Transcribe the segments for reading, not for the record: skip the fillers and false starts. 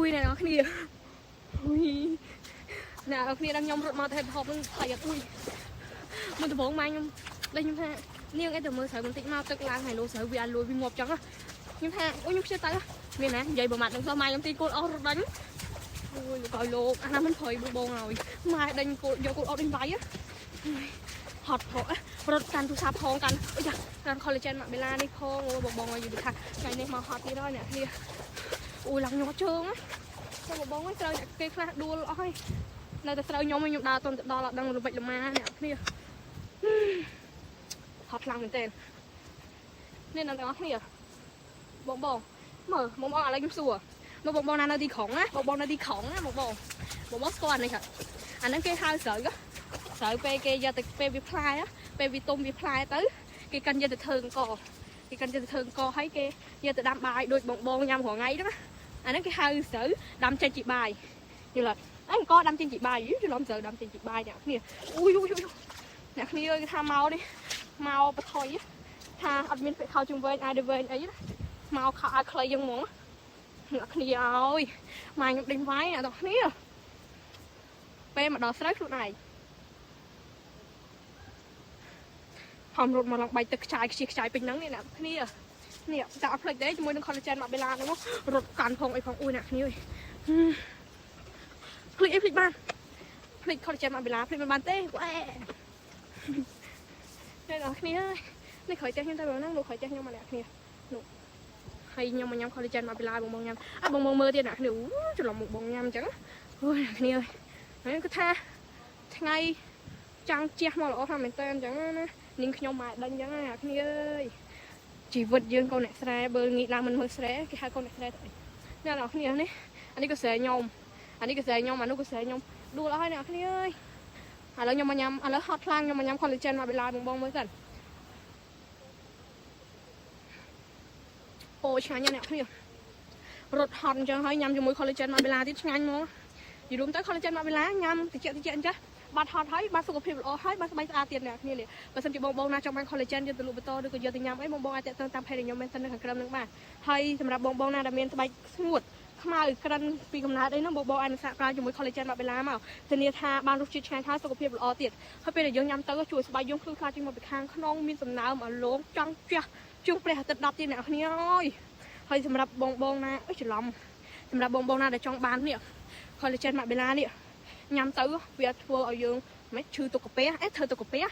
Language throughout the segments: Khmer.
យអ្នកនរគ្នាអុយអ្នកនរគ្នាដល់ខ្ញុំរត់មកទៅហេតុហូបនឹងថៃអត់អុយមុនដំបូងម៉ែខ្ញុំដេញខ្ញុំថានាងអីទៅមើលស្រូវបន្តិចមកទឹកឡើងហើយលោស្រូវវាអត់លួយវាងាប់ចឹងខ្ញុំថាអូខ្ញុំខ្ជិលទៅមានណានិយាយប្រមាថនឹងសោះម៉ែខ្ញុំទីគោលអស់រត់ដេញអូយលោកឲ្យលោកអាណាមិនព្រៃបងបងហើយម៉ែដេញគោលយកគោលអត់ដេញវាយហត់ផងរត់កាន់ទូរស័ព្ទផងកាន់អុយចាកាន់ collagen មកបេឡានេះផងអូបងបងឲ្យយល់ថាថ្ងៃនេះមកហត់ទៀតហើយអ្នកគ្នាអូយឡើងញ័រជើងណា ចូលបងបងឯងត្រូវអ្នកគេខ្លះដួលអស់ហើយនៅតែត្រូវខ្ញុំឯងខ្ញុំដើរតទៅដល់អត់ដឹងល្បិចល្មាអ្នកគ្នាហត់ខ្លាំងមែនទែននេះអ្នកទាំងអស់គ្នាបងបងមើលបងបងឥឡូវខ្ញុំសួរមើលបងបងណានៅទីក្រុងណាបងបងនៅទីក្រុងណាបងបងបងបងស្គាល់អានេះហ่ะអាហ្នឹងគេហៅស្រូវស្រូវពេលគេយកទៅពេលវាផ្លែពេលវាទុំវាផ្លែទៅគេកិនយកទៅធ្វើអង្គគេកិនយកទៅធ្វើអង្គហើយគេយកទៅដាំបាយដូចបងបងញ៉ាំរាល់ថ្ងៃហ្នឹងណាអាហ្នឹងគេហៅស្រូវដាំចេញជីបាយយល់អត់អញអង្គដាំចេញជីបាយច្រឡំស្រូវដាំចេញជីបាយអ្នកគ្នាអូយអូយអ្នកគ្នាគេថាមកនេះមកបថុយថាអត់មានពាក្យខោជើងវែងអាយវែងអីណាមកខោអាវខ្លីយ៉ាងហ្មងអ្នកគ្នាអើយម៉ែខ្ញុំដេញវាយអ្នកទាំងគ្នាពេលមកដល់ស្រូវខ្លួនឯងហំរត់មកឡើងបែកទឹកខ្ចាយខ្ជិះខ្ចាយពេញហ្នឹងនេះអ្នកគ្នានេះតែអត់ភ្លេចទេជាមួយនឹង collagen មកបេឡាហ្នឹងរត់កាន់ផងអីផងអូយអ្នកគ្នាអើយភ្លេចអីភ្លេចបានភ្លេច collagen មកបេឡាភ្លេចមិនបានទេវ៉ែអ្នកនរគ្នានេះក្រោយផ្ទះខ្ញុំតែហ្នឹងលោកក្រោយផ្ទះខ្ញុំមកអ្នកគ្នានោះហើយខ្ញុំមកញ៉ាំ collagen មកបេឡាបងបងញ៉ាំអើបងបងមើលទៀតអ្នកគ្នាអូច្រឡំមុខបងញ៉ាំអញ្ចឹងអូយអ្នកគ្នាហើយគឺថាថ្ងៃចាំងជះមកល្អខ្លាំងមែនតើអញ្ចឹងណានាងខ្ញុំមកដេញអញ្ចឹងណាអ្នកគ្នាអើយជីវិតយើងកូនអ្នកស្រែបើងាកឡើងមិនមើលស្រែគេហៅកូនអ្នកស្រែទៅអីអ្នកនរគ្នានេះអានេះក៏ស្រែខ្ញុំអានេះក៏ស្រែខ្ញុំអានោះក៏ស្រែខ្ញុំដួលអស់ហើយអ្នកគ្នាអើយឥឡូវខ្ញុំមកញ៉ាំឥឡូវហត់ខ្លាំងខ្ញុំមកញ៉ាំ collagen មកបេឡាបងបងមើលសិនអូឆ្ងាញ់ណាស់អ្នកគ្នារត់ហត់អញ្ចឹងហើយញ៉ាំជាមួយ collagen មកបេឡាទៀតឆ្ងាញ់ហ្មងនិយាយរួមទៅ collagen មកបេឡាញ៉ាំតិចតិចអញ្ចឹងបាត់ហត់ហើយបាត់សុខភាពល្អហើយបាត់ស្បែកស្អាតទៀតអ្នកគ្នានេះបើសិនជាបងបងណាចង់បាន collagen យកទៅលក់បន្តឬក៏យកទៅញ៉ាំអីបងបងអាចតាក់ទងតាម page របស់ខ្ញុំមែនសិននៅខាងក្រោមនឹងបានហើយសម្រាប់បងបងណាដែលមានស្បែកស្ងួតខ្មៅក្រិនពីកំណើតអីហ្នឹងបងបងអាចនឹងសាកប្រើជាមួយ collagen មកបេឡាមកធានាថាបានរសជាតិឆ្ងាញ់ហើយសុខភាពល្អទៀតហើយពេលដែលយើងញ៉ាំទៅជួយស្បែកយើងភ្លឺថ្លាចេញមកពីខាងក្នុងមានសំណើមអាឡងចង់ជះជាងព្រះអាទិត្យ10ទៀតអ្នកគ្នាអើយហើយសម្រាប់បងបងណាអើយច្រឡំសម្រាប់បងបងណាដែលចង់បាននេះ collagen មកបេឡានេះញ៉ាំទៅវាធ្វើឲ្យយើងមិនឈឺទុកកាពះអេធ្វើទុកកាពះ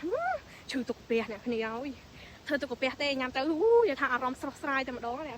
ឈឺទុកកាពះអ្នកគ្នាអើយធ្វើទុកកាពះទេញ៉ាំទៅអូយថាអារម្មណ៍ស្រស់ស្រាយតែម្ដងអ្នក